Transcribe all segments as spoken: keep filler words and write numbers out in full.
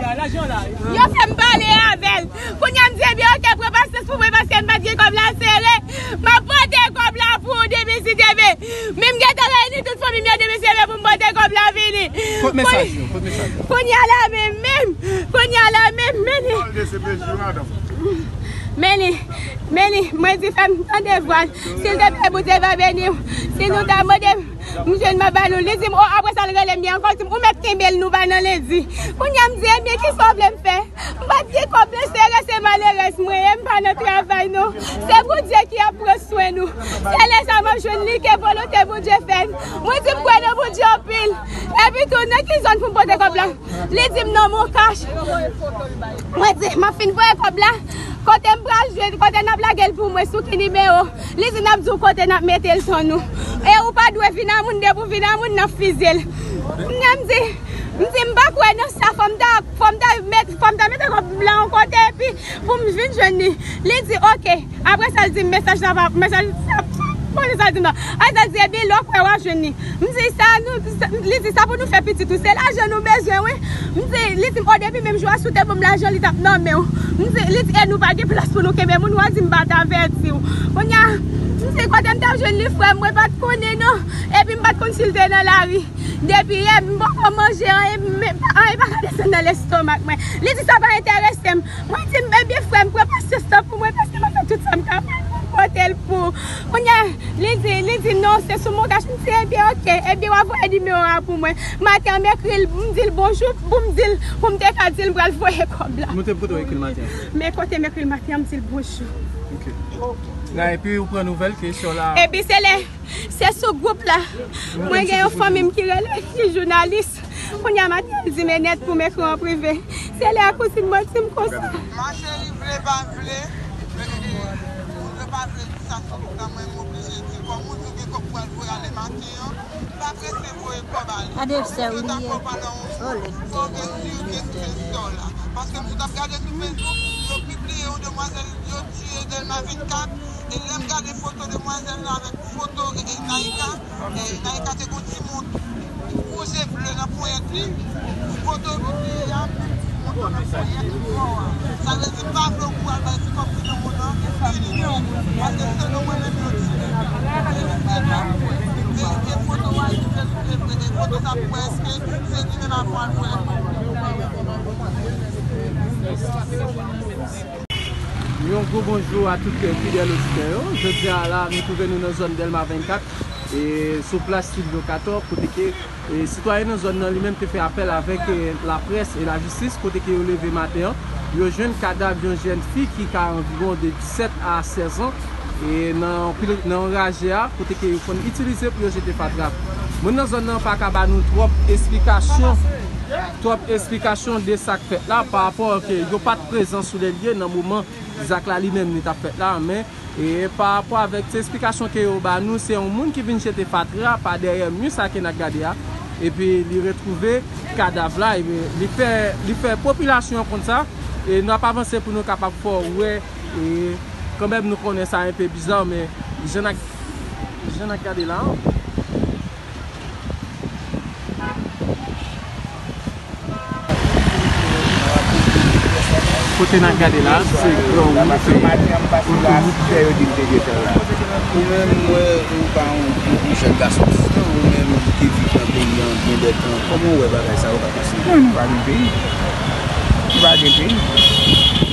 Yo fè m pale avè l. Kounye a m di, ebyen, oke, pran pasyans pou mwen paske m pa t gen kòb la sere. M ap pote kòb la pou ou demen si Dye vle. Men m gentan reyini tout fanmi m yo demen si Dye vle pou m pote kòb la vini. Kot mesaj yo? Kot mesaj yo? Kounye a la menm, menm. Kounye a la menm, men li. Men li, men li. Mwen di, fè m tande vwa l. Si l te vle, Bondye va beni w. Si nou ta mande m, m jwenn m ap ba nou. Li di m, o, apre sa, l rele m, li ankò di m, ou mèt kenbe l, nou ba nan lendi. Kounye a m di, ebyen, kisa w vle m fè? M pa t gen kòb la sere, se malerèz mwen ye, m pa nan travay non. Se Bondye ki ap pran swen nou. Se lè sa m ap jwenn li ke volonte Bondye fèt. Mwen di m kwè nan Bondye anpil. Epi tou, nan ki zòn pou m pote kòb la? Li di m nan Moncash. Mwen di, m ap fin voye kòb la. Kote m pral jwenn, kote n ap lage l pou mwen, sou ki nimewo? Li di n ap di w kote n ap mete l, tann nou. E ou pa dwe vin a moun, depi w vin a moun, n ap fizye l. Kounye a m di, m di, m pa kwè nan sa, fò m ta, fò m ta met, fò m ta mete kòb la yon kote, epi pou m vin jwenn li. Li di, oke. Apre sa, l di m, mesaj la pa, mesaj la, bon, li sa di m nan. Apre sa, l di, ebyen, lè w kwè w a jwenn li. M di, sa nou, sa, li di, sa pou nou fè pitit ou, se lajan nou bezwen, wi. M di, li di m, o, depi menm jou a, si w te ban m lajan, li t ap nan men w. M di, li di, e nou pa gen plas pou nou kenbe moun, w a di m pa t avèti w. Kounye a, m di, kote m t ap jwenn li, frè m, mwen pa t konnen, non. Epi m pa t konn si l te nan lari. Depi yè, m poko manje, anyen, men, anyen pa ka desann nan lestomak mwen. Li di, sa pa enterese m. Mwen di, ebyen, frè m, pran pasyans lan pou mwen, paske m ap fè tout sa m kapab pou m pote l pou ou. Kounye a, li di, li di, non, se sou Moncash. M di, ebyen, oke, ebyen, w a voye nimewo a pou mwen. Maten an, m ekri l, m di l bonjou, pou m di l, pou m te ka di l m pral voye kòb la. Mwen te kote w ekri l maten an? Men kote m ekri l maten an, m di l bonjou. Ok. Nan, epi ou pran nouvèl ke sè w la. Epi se lè, se sou gwoup la. Mwen gen yon fanmi m ki rele, ki jounalis. Kounye a maten, l di m e nèt pou m ekri w an prive. Se lè a kouzin mwen di m konsa. Ma cheri, vle pa vle, e, e, moun yo pa vle di sa sou moun nan, mwen m oblije di. Kòm ou di w gen kòb pou al voye ale maten an, pa prese voye kòb ale. Gade sè w li ye. Oh, le Seigneur. Paske m sot ap gade sou Facebook, yo pibliye yon demwazèl yo tiye Dèlma vennkat, e lè m gade foto demwazèl la avèk foto, e, e, Naïka, e, Naïka te gon ti mont wouj e ble nan ponyèt li. Foto pibliye a, menm ti mont nan ponyèt kò a. Sa vle di, m pa vle w pou al bay ti kòb ki nan mont nan, ki li menm. Paske se nou mwen menm yo tire. E, e, e, e foto a, e, e, e foto sa pou wè èske se li menm a pou al voye. Yon gwo bonjou a tout, e, fidèl oditè yo. Jodi a la, nou twouve nou nan zòn Dèlma vennkat, e, sou plas Sylvio Cator, kote ke, e, sitwayen nan zòn nan li menm te fè apèl avèk, e, laprès e lajistis, kote ke yo leve maten an, yo jwenn kadav yon jèn fi ki ka anviwon de disèt a sèz an, e, nan pil, nan yon raje a, kote ke yo konn itilize pou yo jete fatra. Moun nan zòn nan pa ka ba nou twòp esplikasyon, twòp esplikasyon de sa k fèt la, pa rapò ke yo pa t prezan sou lè lye nan moman zak la li menm li t ap fèt la, men, e, pa rapò avèk ti esplikasyon ke yo ba nou, se yon moun ki vin jete fatra pa dèyè mi sa ke n ap gade a, epi li retwouve kadav la, epi li fè, li fè popilasyon an konn sa, e n ap avanse pou nou kapab fè w wè, e kanmenm nou konnen sa enpe biza, men jan n ap, jan n ap gade la, Kote n ap gade la, se gran wout, se otowout. Fè yo di m te gentan la. Ou menm, m wè ou pa yon, yon, yon jèn gason. Ou menm ki viv nan peyi an byen de tan, kòman w wè bagay sa yo ka pase? Non, nou pa gen peyi. Nou pa gen peyi.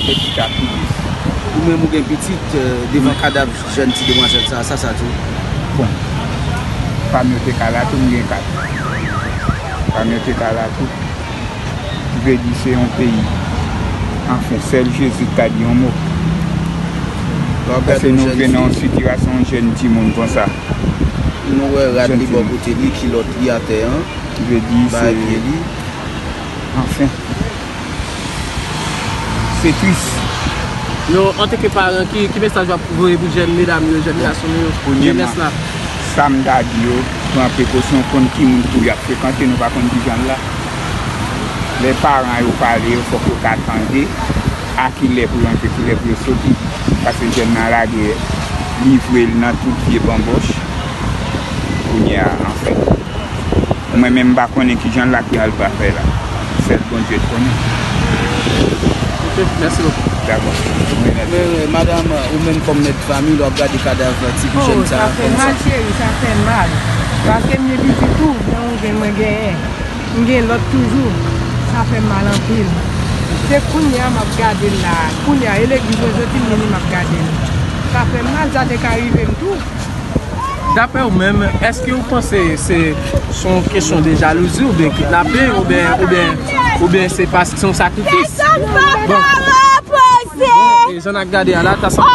Se pita plis. Ou menm ou gen pitit, euh, devan kadav jèn ti demwazèl sa, sa, sa tou. Bon, fanmi yo te ka la tou, m gen kat. Fanmi yo te ka la tou. Vle di se yon peyi. Anfen, sèl Jezi k ka di yon mo. Paske nou vle nan yon sitiyasyon jèn timoun konsa. Nou wè rad li bò kote li, kilòt li atè an. Vle di se, anfen. Se tris. Non, antanke paran, ki, ki mesaj w ap voye pou jèn medam yo, jèn gason yo, jenès la? Sa m ta di yo, pran prekosyon, konn ki moun tou y ap frekante, nou pa konn kijan l la. Lè paran yo pale, yo fòk yo ka tande a ki lè pou yo antre, ki lè pou yo soti. Paske jèn nan lage, livre l nan tout vye banbòch. Kounye a, anfen. Mwen menm, m pa konnen kijan l la, kijan l pral fè la. Sèl Bondye k konnen. Ok, mèsi bokou. Dakò. Men, men, madanm, ou menm kòm mèt fanmi, lè w ap gade kadav ti jèn sa a, sa fè mal, cheri, sa fè mal. Paske m gen pitit tou, men ou gen mwen genyen. M gen lòt toujou. Sa fè m mal anpil. Se kounye a m ap gade l la. Kounye a, e legliz mwen soti m vini m ap gade l. Sa fè m mal, sa te ka rive m tou. Daprè w menm, èske w panse se, se yon kesyon de jalouzi oubyen kidnape oubyen, oubyen, oubyen se paske se yon sakrifis? Bon. Bon, e jan n ap gade a la, ta sanble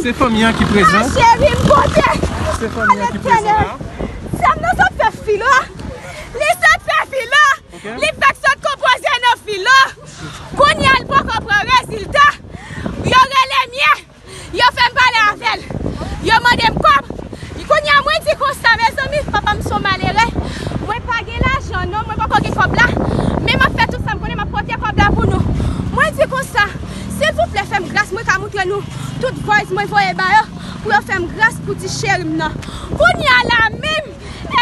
se fanmi an ki prezan. Se fanmi an ki prezan. Se fanmi an ki prezan la. Sè m nan sot fè filo. Li sot fè filo. Ok. Li fèk sot konpoze nan filo. Kounye a, l poko pran rezilta. Yo rele m ye. Yo fè m pale avè l. Yo mande m kòb. Kounye a, mwen di konsa, mezanmi, papa m se yon malere. Mwen pa gen lajan, non, mwen poko gen kòb la. Men m ap fè tout sa m konnen, m ap pote kòb la pou nou. Mwen di konsa, silvouplè, fè m gras, mwen ka montre nou tout voice mwen voye ba yo, pou yo fè m gras pou ti cheri m nan. Kounye a la menm,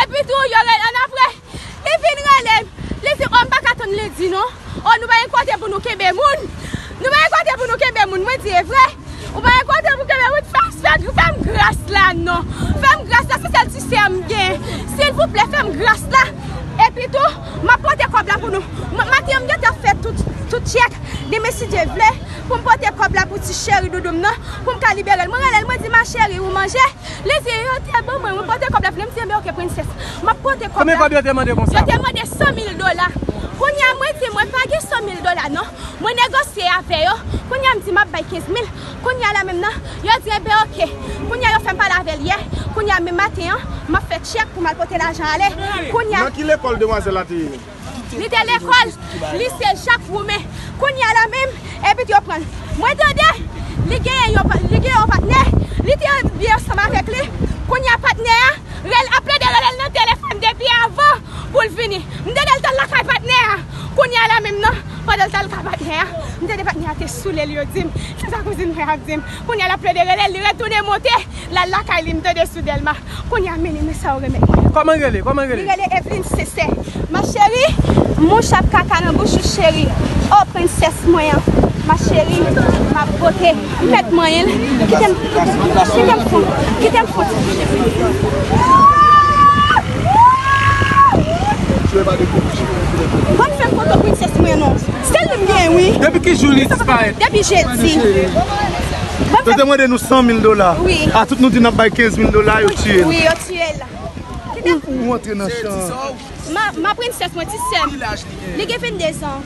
epi tou, yo rele ann apre. Li vin rele m. Li di, "O, m pa ka tann lendi non. O, nou pa gen kote pou nou kenbe moun. Nou pa gen kote pou nou kenbe moun." Mwen di, "E vre? Ou pa gen kote pou kenbe moun? Fè, fè, fè m gras la non. Fè m gras la, se sèl ti sè m gen. Silvouplè, fè m gras la. Epi tou, m ap pote kòb la pou nou." M-, maten an, m gentan fè tout, tout tchèk. Demen, si Dye vle, pou m pote kòb la pou ti cheri doudou m nan, pou m ka libere l. Mwen rele l, mwen di, "Ma chérie, ou manje?" Li di, "Yo te ban mwen, mwen pote kòb la vini." M di, "Enben, oke, prensès, m ap pote kòb la." Konbyen kòb yo te mande konsa? Yo te mande san mil dola. Kounye a, mwen di, "Mwen pa gen san mil dola non." Mwen negosye avè yo. Kounye a, m di, "M ap bay kenz mil." Kounye a la menm nan, yo di, "Enben, oke." Kounye a, yo fè m pale avè l yè. Kounye a, menm maten an, m ap fè tchèk pou m al pote lajan ale. Kounye a, nan ki lekòl demwazèl la te ye? Li te lekòl lise Jak Woumen. Kounye a la menm, epi yo pran l. Mwen tande, li genyen yon pa-, li genyen yon patnè, li te byen ansanm avèk li. Kounye a, patnè a rel-, ap plede rele l nan telefòn depi avan pou l vini. M tande l t al lakay patnè a. Kounye a la menm nan, pandan l t al lakay patnè a, m tande patnè a te soule l, yo di m, se sa kouzin mwen ap di m. Kounye a, l ap plede rele l, li retounen monte. L al lakay li, m tande sou Dèlma. Kounye a, men, men sa yo remèt mwen. Kòman l rele? Kòman l rele? Li rele Evelyne Sensè. Ma chérie, mouch ap kaka nan bouch ou, cheri. O, prensès mwen an. Ma chérie, m ap pote. M mèt manyen l. Kite m, kite m, kite m fon. Kite m fon. Ban m fè foto prensès mwen non. Sèl li m gen, wi. Depi ki jou li disparèt? Depi jedi. Yo te mande nou san mil dola. Wi. A tout nou di n ap bay kenz mil dola, yo tiye l. Wi, yo tiye l. Ou, ou antre nan chan. Ma, ma prensès mwen, ti sè m. Ki laj li gen? Li gen vennde zan.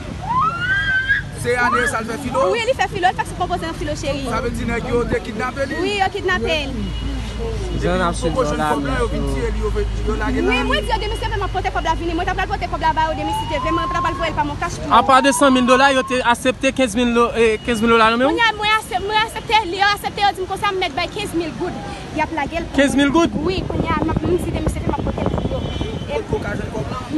Se ane sa l fè filo? Wi, li fè filo, li fèk sot konpoze nan filo, cheri. Sa vle di nèg yo te kidnape li? Wi, yo kidnape l. Jan n ap swiv yo la, yo vin tiye li, yo vin, yo lage l la. Wi, mwen di yo demen si Dye vle m ap pote kòb la vini. Mwen ta pral pote kòb la ba yo demen si Dye vle, mwen ta pral voye l pa Moncash pou yo. Apa de san mil dola, yo te asepte kenz mil do-, eh, kenz mil dola nan men w? Kounye a, mwen asep-, mwen asepte, yo asepte, yo di m konsa, m mèt bay kenz mil goud. Y ap lage l pou mwen. Kenz mil goud? Wi, kounye a, m ap, m di demen si Dye vle m ap pote l pou yo. E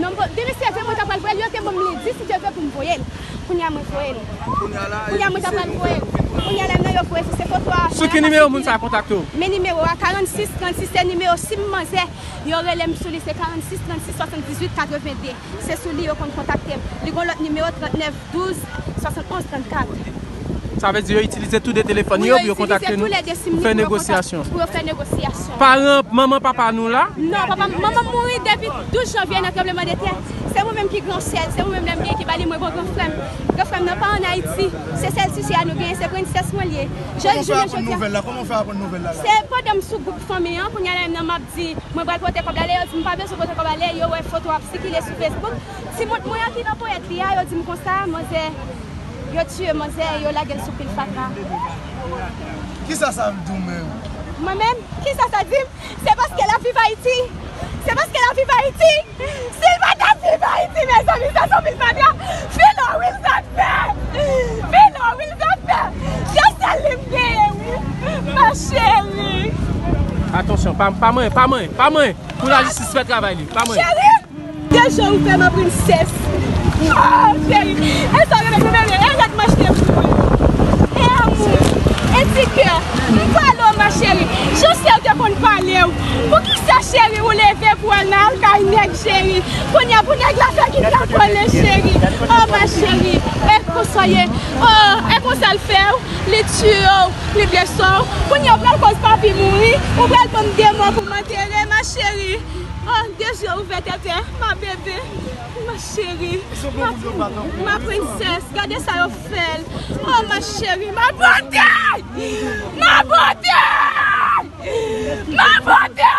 non, bon, demen si Dye vle, mwen ta pral voye l, yo te ban m lendi si Dye vle pou m voye l. Kounye a mwen voye l. Kounye a mwen ta pral voye l. Kounye a la nan yo voye sou se foto a. Sou ki nimewo moun sa a kontakte w? Men nimewo a, karannsis trannsis, se nimewo sim manzè. Yo rele m sou li, se karannsis trannsis swasanndizuit katrevende. Se sou li yo konn kontakte m. Li gon lòt nimewo, trannèf douz swasannonz trannkat. Sa vle di yo itilize tou de telefòn yo pou yo kontakte nou, fè negosyasyon. Pou yo fè negosyasyon. Paran, manman, papa nou la? Non, papa, manman m mouri depi douz janvye nan tranblemanntè. Se mwen menm ki gran sè l, se mwen menm lè m gen ki ba li, mwen gon gran frè m. Gran frè m nan pa ann Ayiti. Se sèl ti sè a nou genyen, se prensès mwen l ye. Jodi jounen jodi a. Kòman w fè aprann nouvèl la? Se pandan m sou gwoup fanmi an, kounye a la menm nan m ap di, mwen pral pote kòb la, lè yo di m pa bezwen pote kòb la, lè yo wè foto ap sikile sou Facebook. Ti mont mwen an ki nan ponyèt li a, yo di m konsa, manzè, yo tiye manzè, yo lage l sou pil fatra. Kisa sa di w menm? Mwen menm? Kisa sa di m? Se paske l ap viv Ayiti. Se paske l ap viv Ayiti. Si l pa t ap viv Ayiti, mezanmi, sa se yon pil fatra. Filo wi l sot fè. Filo wi l sot fè. Se sèl li m genyen, wi. Ma chérie. Atansyon, pa, pa manyen, pa manyen, pa manyen. Pou lajistis fè travay li, pa manyen. Cheri, de je ou fè m an prensès. Oh, cheri, e sa w remèt mwen, bebe, e lèt m achte pou ou. E amou, e ti kè. M pale w, ma chérie. Jan sè w te konn pale w. Poukisa Cheri, ou leve pou al nan kay nèg, cheri. Kounye a pou nèg la fè ki ka konnen, cheri. Oh, ma cheri. E konsa ye. Oh, e konsa l fè w. Li tiye w. Li blese w. Kounye a ou pral koz papi mouri. Ou pral ban m de mò pou m antere, ma cheri. Oh, de je ouvè tètè. Ma bebe. Ma cheri. Ma, ma princesse. Gade sa yo fè l. Oh, ma cheri. Ma bote! Ma bote! Ma bote!